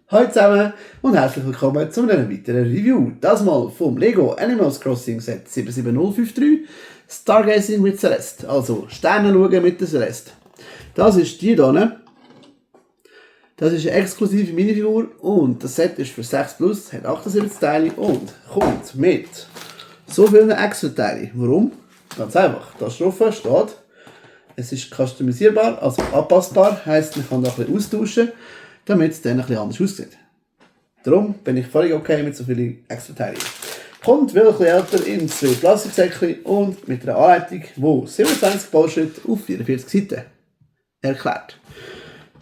Hallo zusammen und herzlich willkommen zu einem weiteren Review. Das mal vom Lego Animals Crossing Set 77053 Stargazing mit Celeste, also Sterne schauen mit der Celeste. Das ist die hier. Das ist eine exklusive Minifigur und das Set ist für 6 plus, hat 78 Teile und kommt mit so vielen Extra-Teilen. Warum? Ganz einfach. Da drauf steht, es ist customisierbar, also anpassbar, heisst man kann da ein bisschen austauschen, damit es dann ein bisschen anders aussieht. Darum bin ich völlig okay mit so vielen Extra-Teilen. Kommt wieder ein bisschen älter in 2 Plastiksäckchen und mit einer Anleitung, die 27 Bauschritte auf 44 Seiten erklärt.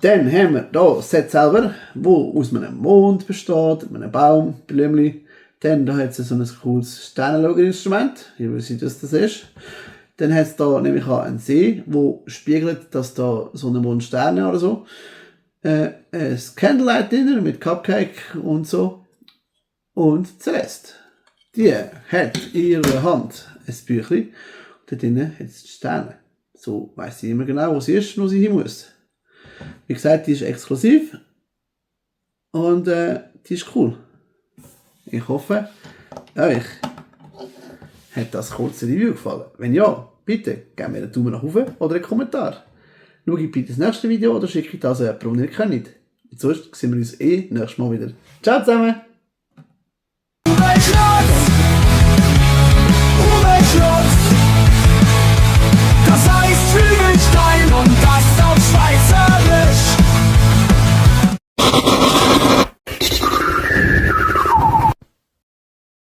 Dann haben wir hier das Set selber, das aus einem Mond besteht, einem Baum, Blümchen. Dann da hat es so ein cooles Sternenschauerinstrument, ihr wisst, was das ist. Dann hat es hier nämlich auch einen See, der spiegelt, dass da so eine Mond Sterne oder so. Ein Candlelight Dinner mit Cupcake und so. Und Celeste. Die hat in ihrer Hand ein Büchlein. Und da drinnen hat es die Sterne. So weiss sie immer genau, wo sie ist und wo sie hin muss. Wie gesagt, die ist exklusiv. Und die ist cool. Ich hoffe, euch hat das kurze Review gefallen. Wenn ja, bitte gebt mir einen Daumen nach oben oder einen Kommentar. Schaut bitte das nächste Video oder schickt das an jemanden, den ihr kennt. Und sonst sehen wir uns nächstes Mal wieder. Ciao zusammen!